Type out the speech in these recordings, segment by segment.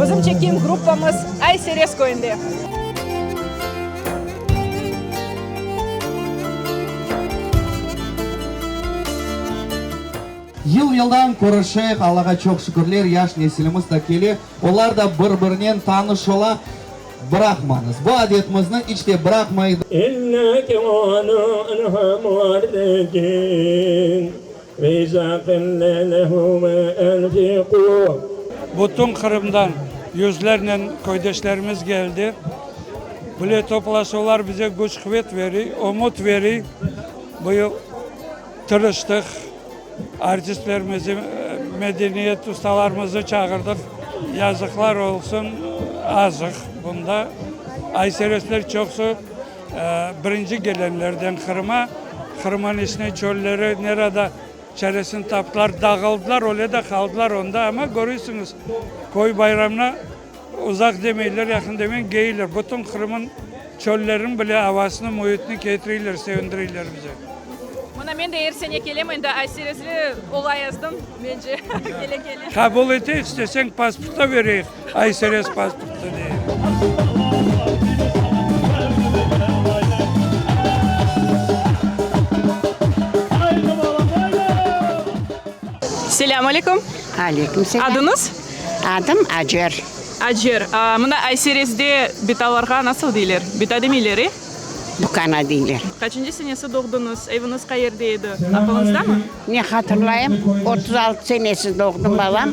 Bizim çekim gruppamız Ay-Serez köyünde. Yıl-yıldan körüşeyik, Allağa çoq şükürler, yaş nesilimiz da kele, olar da bir-birinen tanış ola. Bıraqmañız, bu adetimizni iç de bıraqmayıq. Bütün Qırımdan yüzlernen köydeşlerimiz keldi. Böyle toplaşuvlar bize küç-quvet bere, ümüt bere. Bu yıl tırıştıq, artistlerimizi, medeniyet ustalarımızı çağırdıq. Yazıqlar olsun, azıq bunda. Ayseresler çoqusı Birinci gelenlerden Qırıma, Qırımın içine çölleri nerada çaresini taptılar, dağıldılar, öyle de qaldılar onda, amma körüsiñiz, köy bayramına uzaq demeyler, yaqın demeyler, geyler, bütün Qırımın çölleriniñ bile avasını, müitini ketireyler, sevindireyler bize. Mına men de er sene kelem, endi Ayserezli olayazdım, mence, kele-kele. Qabul eteyik, isteseñ pasport da bereyik. Ayserez pasportı dey. Selâm aleyküm. Aleyküm selâm. Adıñız? Adım Acer. Acer. Mına Ayserezde bitalarğa nasıl deyler? Bita demeyler, e? Bukana deyler. Qaçıncı senesi doğdıñız? Eviñiz qayerde edi? Aqılıñızdamı? Ne hatırlayım, 36 senesi doğdım balam,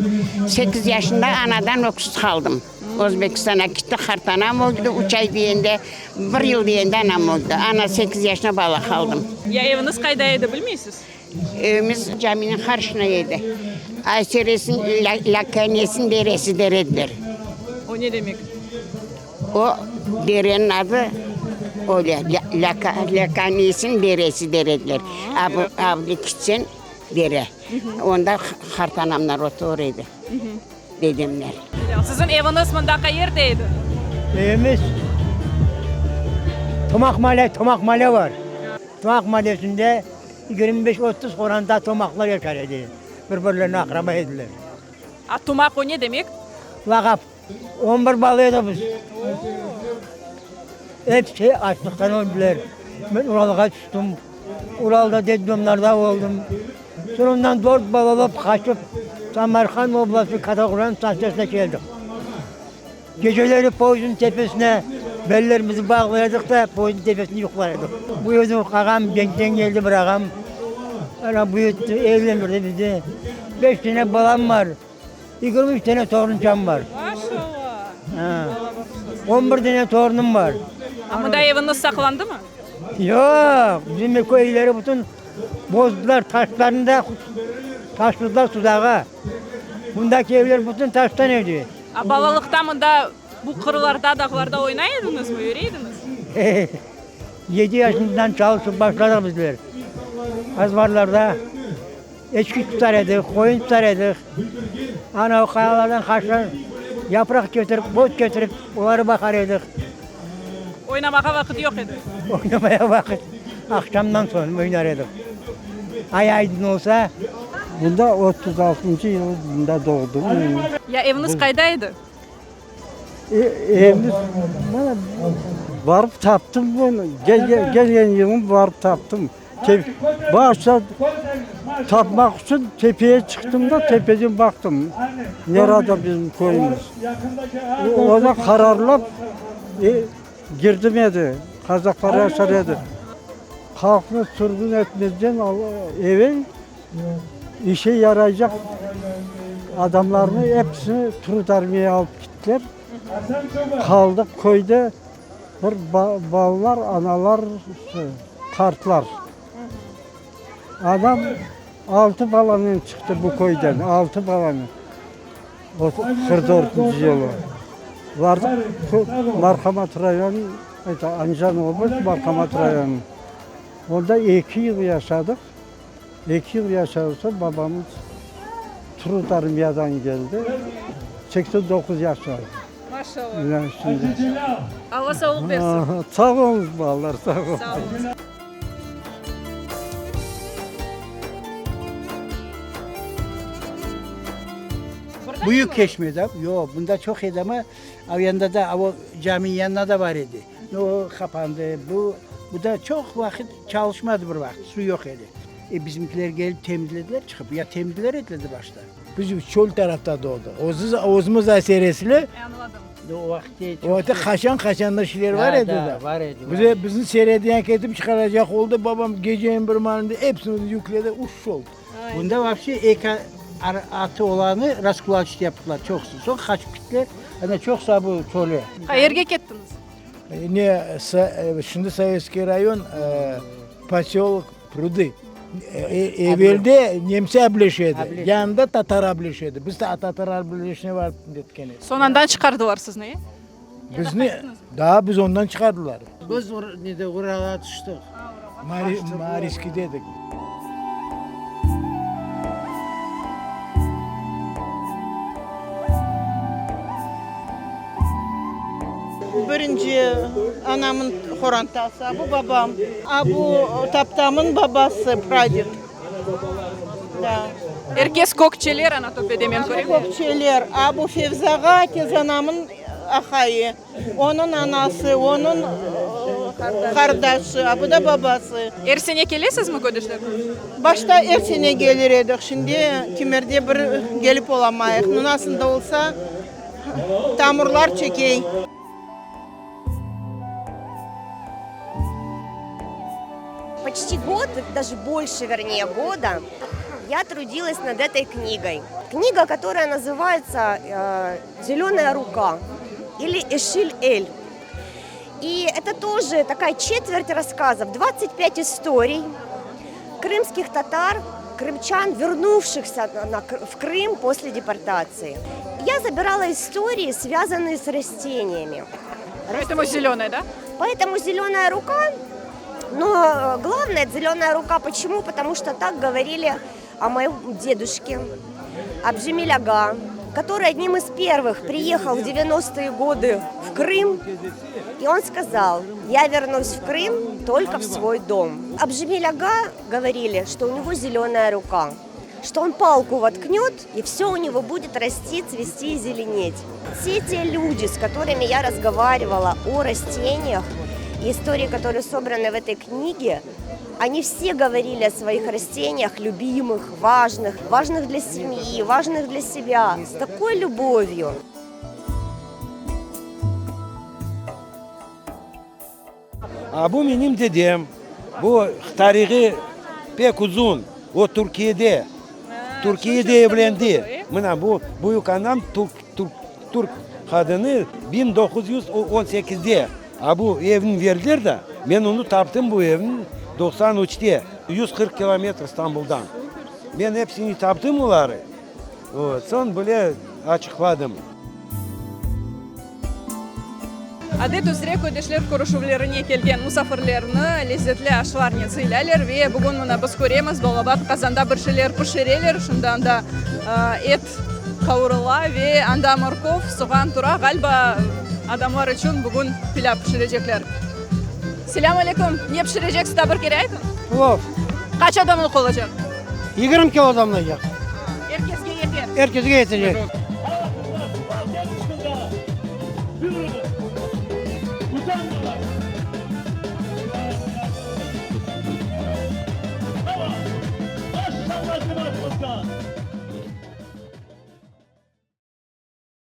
sekiz yaşında anadan öksüz qaldım. Özbekistana kitti, qartanam öldi, üç ay degende, bir yıl degende anam öldi. Ana sekiz yaşında bala qaldım. Ya eviñiz qayda edi, bilmeysiz? Evimiz caminiñ qarşına edi. Ayseresin lâkanesiñ deresi der ediler. O ne demek? O dereniñ adı öyle, Lâkanesiñ deresi der ediler. Avlı kitseñ dere. Onda qartanamlar oturır edi, dedemler. Siziñ eviñiz mında qayerde edi? Evimiz Tomaq male, Tomaq male bar. Tomaq malesinde 25-30 qoranta tomaqlar yaşar edi. Bir-birlerine aqraba ediler. A tomaq o ne demek? Lağap. On bir bala edik biz. Episi açlıqtan öldiler. Men Uralğa tüştim. Uralda detdomlarda oldım. Soñ ondan dört bala olıp qaçıp Samarqand oblastı Kattaqurğan stantsiyasına keldik. Geceleri poyezdniñ tepesine bellerimizni bağlay edik de, poyezdniñ tepesinde yuqlay edik. Bu yerden ağam cenkten keldi bir ağam. Ana büyütti, evlendirdi bizi. Beş tane balam bar. 23 tane torunçam bar. Maşallah. Ha. 11 tane torunum bar. A mında eviñiz saqlandımı? Yoq, bizim köyleri bütün bozdular, taşlarını da taşladılar sudağa. Bundaki evler bütün taştan edi. A balalıqta mında bu qırlarda, dağlarda oynay ediñizmi, yüre ediñiz? Yedi yaşımızdan çalışıp başladıq bizler. Azbarlarda Eçki tutar edik, qoyun tutar edik. Ana o qayalardan qaşlar yapraq ketirip, ot ketirip, oları baqar edik. Oynamağa vaqıt yoq edi. Oynamaya vaqıt aqşamdan soñ oynar edik. Ay aydın olsa. Bunda otuz altıncı yılı bunda doğdum. Ya eviñiz qayda edi? Evimiz mana barıp taptım bunı. Gelgen yılım barıp taptım. Başta tapmaq içün tepeye çıqtım da, tepeden baqtım, nerada bizim köyümiz. Onı qararlap girdim edi, qazaqlar yaşar edi. Halqnı sürgün etmezden evel işe yaraycaq adamlarnı episini Trud armiyağa alıp kettiler. Qaldıq köyde. Bir balalar, analar, qartlar. Anam altı balanen çıqtı bu köyden, altı balanen. Qırq dörtünci yılı. Bardıq Marhamat rayonı, это Andijan oblast, Marhamat rayonı. Onda eki yıl yaşadıq. Eki yıl yaşadıqtan soñ babamız Trud armiyadan keldi. 89 yaşında. Maşallah. Alla sağlıq bersin. Sağ oluñız, balalar, sağ oluñız. Sağ oluñız. Büyük Çeşme da, yoq, bunda çoq edi, amma o yanda da, o cami yanında da bar edi. O qapandı, bu, bu da çoq vaqıt çalışmadı bir vaqıt, suv yoq edi. E, bizimkiler gelip temizlediler çıqıp, ya temizler ediler de başta. Biz çöl tarafta doğdıq. Özüz, özümiz aseresli. Añladım. O vaqıtte O vaqıtte qaşan-qaşanlı şeyler bar edi da. bar edi. Bize, bizni serediyen ketip çıqaracaq oldı, babam gecenin bir maalinde epsini yükledi, uş oldu. Bunda voobşe eki atı olanı raskulaçit yaptılar çoqusı. Soñ qaçıp kittiler. Ana çoqusı bu çöle. Qayerge kettiñiz? Ne, şimdi Sovetskiy rayon, posölok Prudı. Evelde nemse ableş edi, yanında tatar ableş edi. Biz tatar ableşine barıp netken edik. Soñ andan çıqardılar sizni, e? Bizni, daa biz ondan çıqardılar. Biz nede Uralğa tüştik. Mariskide edik. Birinci anamın horantası, a bu babam, a bu taptamın babası, praded. Da. Er kes kökçeler ana töpede men körem. Kökçeler, a bu Fevzağa tezanamın ahayı, onıñ anası, onıñ qardaşı, a bu da babası. Er sene kelesizmi ködeşler? Başta er sene kelir edik, şimdi kimerde bir kelip olamayıq. Nu, nasıl da olsa, tamırlar çekey. Почти год, даже больше, вернее, года, я трудилась над этой книгой. Книга, которая называется э, «Зеленая рука» или «Эшиль-Эль». И это тоже такая четверть рассказов, 25 историй крымских татар, крымчан, вернувшихся на, в Крым после депортации. Я забирала истории, связанные с растениями. Поэтому зеленая, да? Поэтому зеленая рука, но э, главное, зеленая рука, почему? Потому что так говорили о моем дедушке, Абжемиль Ага, который одним из первых приехал в 90-е годы в Крым, и он сказал, я вернусь в Крым только в свой дом. Абжемиль Ага говорили, что у него зеленая рука, что он палку воткнет, и все у него будет расти, цвести и зеленеть. Все те люди, с которыми я разговаривала о растениях, и истории, которые собраны в этой книге, они все говорили о своих растениях, любимых, важных, важных для семьи, важных для себя, с такой любовью. A bu menim dedem. Bu tarihı pek uzun. O Türkiyede, Türkiyede evlendi. Mına bu büyük anam türk, türk, türk qadını 1918-de. A bu evni berdiler da, men onı taptım bu evni 93-te, 140 kilometr İstanbuldan. Men episini taptım oları. Vot, soñ bile açıqladım. Adet üzre köydeşler körüşüvlerine kelgen musafirlerni lezzetli aşlarnen sıylaylar ve bugün mına biz köremiz, balaban qazanda bir şeyler pişireler, şimdi anda et qavurıla ve anda morkov, soğan tura, ğaliba, adamlar içün bugün pilâv pişirecekler. Selâm aleyküm! Ne pişireceksiz, daa bir kere aytıñ? Plov. Qaç adamlıq olacaq? 20 kilo adamlaycaq. Er kesge yeter? Er kesge yetecek.